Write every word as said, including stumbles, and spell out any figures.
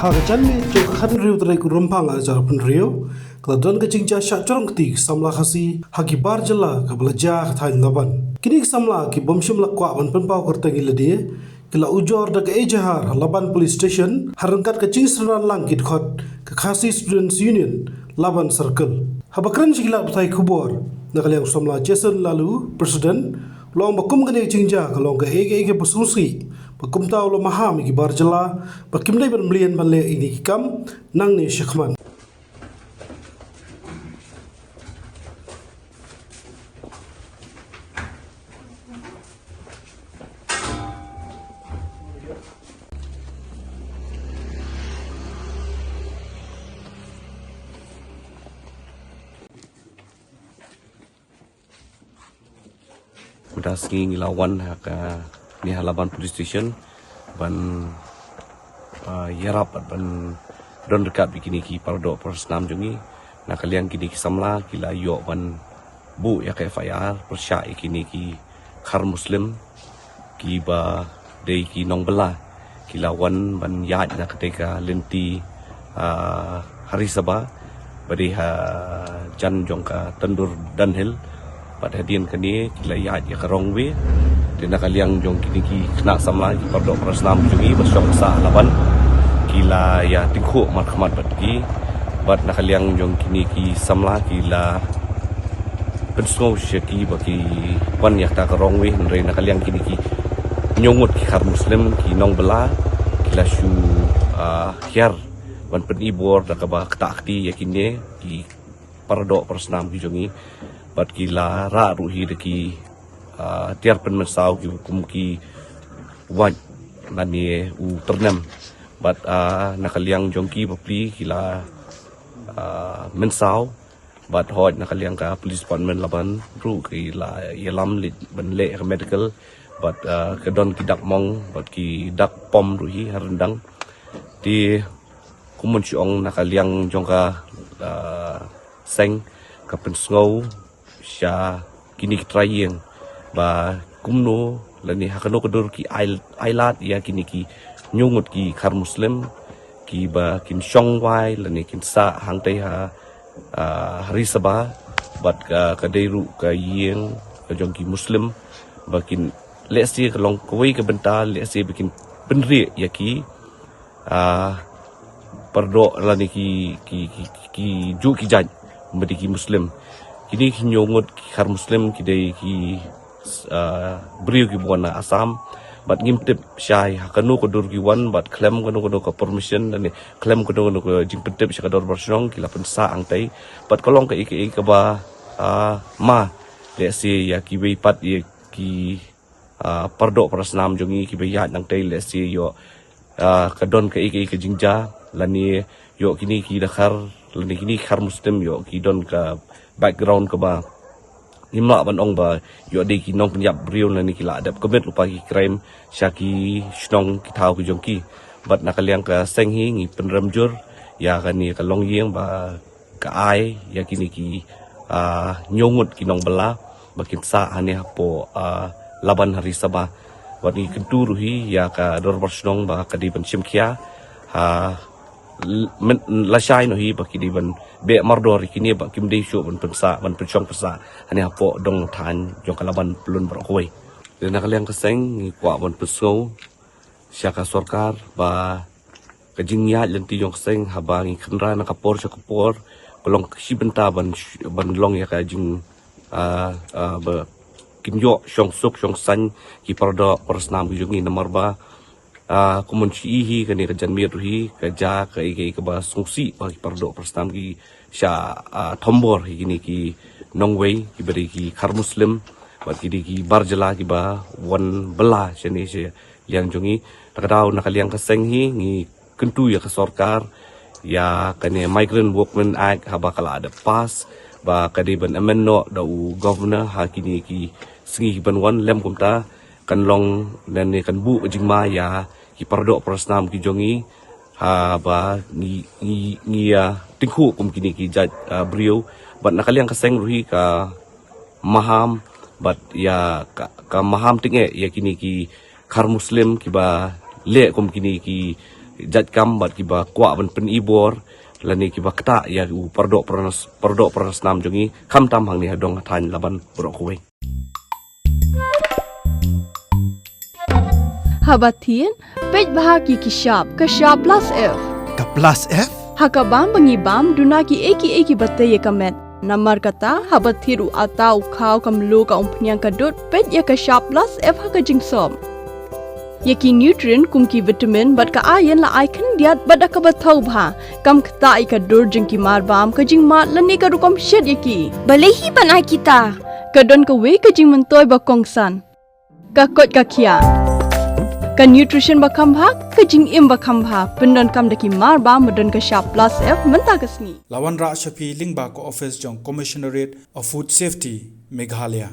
Ha ka janmiet jong ka khathynriew tarik u Rymphang ar hajar arphew hynriew, ka la don ka jingjia shah jrong kti ki samla Khasi ha ki bar jylla kaba la jia ha ka thaiñ Laban. Kine ki samla ki bym shym la kwah ban pynpaw kyrteng ïa lade, ki la ujor da ka ejahar ha Laban Police Station ha ryngkat ka jingsynran lang ki dkhot ka Khasi Students Union, Laban Circle. Haba kren sha ki lad pathai khubor, na ka liang u samla Jason Laloo, President, u la ong ba kum kane ka jingjia ka long kaei kaei kaba sngewsih, ba kumta u la maham ïa ki bar jylla ba kim dei ban mlien ban leh ïa kine ki kam nangne shakhmat. Mynta sngi ngi la wan ha kane ha Laban Police Station ban, ah, ïarap bad ban don ryngkat bad kine ki paradoh parasnam jong ngi. Na ka liang kine ki samla ki la ïoh ban buh ïa ka F I R pyrshah ïa kine ki khar Muslim kiba dei ki nongbylla, ki la wan ban ïaid na katei ka lynti, ah, Haris Sabha ba dei hajan jong ka Tandur Dunhill. Bad hadien kane ki la ïaid ïa ka wrong way. Te na ka liang jong kine ki khynnah samla, ki paradoh parasnam jong ngi ba shong sah Laban, ki la ïa tyngkhuh markhmat bad ki. Bad na ka liang jong kine ki samla ki la pynsngew sha ki ba ki wan ïa kata ka wrong way, hynrei na ka liang kine ki hynñiew ngut ki khar Muslim, ki nongbylla, ki la shu, ah, hiar ban pyni bor da kaba ktah kti ïa kine ki paradoh parasnam ki jong ngi. Bad ki la rah ruh hi da ki, ah, tiar pynmynsaw ki kum ki wait lane u tyrnem. Bad, ah, na ka liang jong ki bapli ki la, ah, mynsaw. Bad hooid na ka liang ka Police Department Laban ruh ki la ïalam leit ban leh ka medical. Bad, ah, ka don ki dak mong bad ki dak pom ruh hi ha ryndang. Te kumno shu ong, na ka liang jong ka, ah, seng ka pynsngew sha kine ki trai ïing ba kumno lane ha kano ka dur ki ai, ai lad ïa kine ki hynñiew ngut ki khar Muslim kiba kin shong wai lane kin sah hangtei ha, ah, Haris Sabha bad ka, ka dei ruh ka ïing ka jong ki Muslim ba kin, lehse ka long kawei ka bynta, lehse ba kin pynrieh ïa ki, ah, paradoh lane ki, ki, ki, ki, ki juh ki jait ba dei ki Muslim. Kine ki hynñiew ngut ki khar Muslim ki dei ki, ah, briew kiba wan na Assam. Bad ngim tip shai ha kano ka dur ki wan bad khlem kano kano ka permission lane khlem kano kano ka jingpyntip sha ka dorbar shnong ki la pynsah hangtei. Bad ka long kaei kaei kaba, ah, ma, lehse ïa kiwei pat ïa ki, ah, paradoh parasnam jong ngi kiba ïaid nangtei, lehse ïoh, ah, ka don kaei kaei ka jingjia lane ïoh kine ki dkhar lane kine ki khar Muslim ïoh ki don ka background kaba ngim lah ban ong ba ïoh dei ki nongpynïap briew lane ki la dep commit lypa ki crime sha ki shnong ki thaw ki jong ki. Bad na ka liang ka seng hi ngi pynrem jur ïa kane ka longïing ba ka ai ïa kine ki, ah, hynñiew ngut ki nongbylla ba kin sah hangne hapoh, ah, Laban Haris Sabha. Bad ngi kyntu ruh hi ïa ka dorbar shnong ba ka dei ban shim khia, ha, l-, men-, lashai noh hi ba ki dei ban beh mardor ïa kine ba kim dei shuh ban pynsah, ban pynshong pynsah hangne hapoh dong thaiñ jong ka Laban pyllun baroh kawei. Te na ka liang ka seng ngi kwah ban pynsngew sha ka sorkar ba ka jingïaid lynti jong ka seng haba ngi kynra na ka por sha ka por ka long ka shi bynta ban sh-, ban long ïa ka jing, ah, ah, ba kin ïoh shong suk shong saiñ ki paradoh parasnam ki jong ngi, namar ba, ah, kumno shu i hi kane ka janmiet ruh hi ka jia kaei kaei kaba sngewsih ba ki paradoh parasnam ki shah, ah, thombor hi kine ki nongwei kiba dei ki khar Muslim bad ki dei ki bar jylla kiba wan bylla shane sha liang jong ngi. Na ka daw na ka liang ka seng hi ngi kyntu ïa ka sorkar ïa kane Migrant Workmen Act haba ka la dep pass ba ka dei ban amend noh da u governor ha kine ki sngi kiban wan, lym kumta kan long lane kan buh ka jingma ïa ki paradoh parasnam ki jong ngi haba ngi, ngi, ngi, ah, tyngkhuh kum kine ki jait, ah, briew. Bad na ka liang ka seng ruh hi ka maham bad ïa ka, ka maham tyngeh ïa kine ki khar Muslim kiba leh kum kine ki, jait kam bad kiba kwah ban pynibor lane kiba ktah ïa u pyrdoh pyrnas pyrdoh pyrnas nam jong ngi, khamtam hangne ha dong ha thaiñ la ban baroh kawei. Haba thied, peit bha ki ki shap, ka shap plus F. Ka plus F? Ha ka bam ba ngi bam, duna ki ei ki ei kiba tei ïa ka met. Namar kata, haba thied u atta u khaw ka mluh ka umphniang ka dud, peit ïa ka shap plus F ha ka jingsop. Ïa ki nutrient kum ki vitamin bad ka iron la ai khyndiat bad da kaba thaw bha. Kam ktah ïa ka dur jong ki mar bam, ka jingmad lane ka rukom shet ïa ki. Balei hi ban ai kita? Ka don kawei ka jingmyntoi ba kongsan. Ka koit ka khiah. Ka nutrition ba kham bha, ka jingim ba kham bha. Pyndonkam da ki mar bam ba don ka shap plus F mynta ka sngi. La wanrah sha phi lyngba ka office jong Commissionerate of Food Safety, Meghalaya.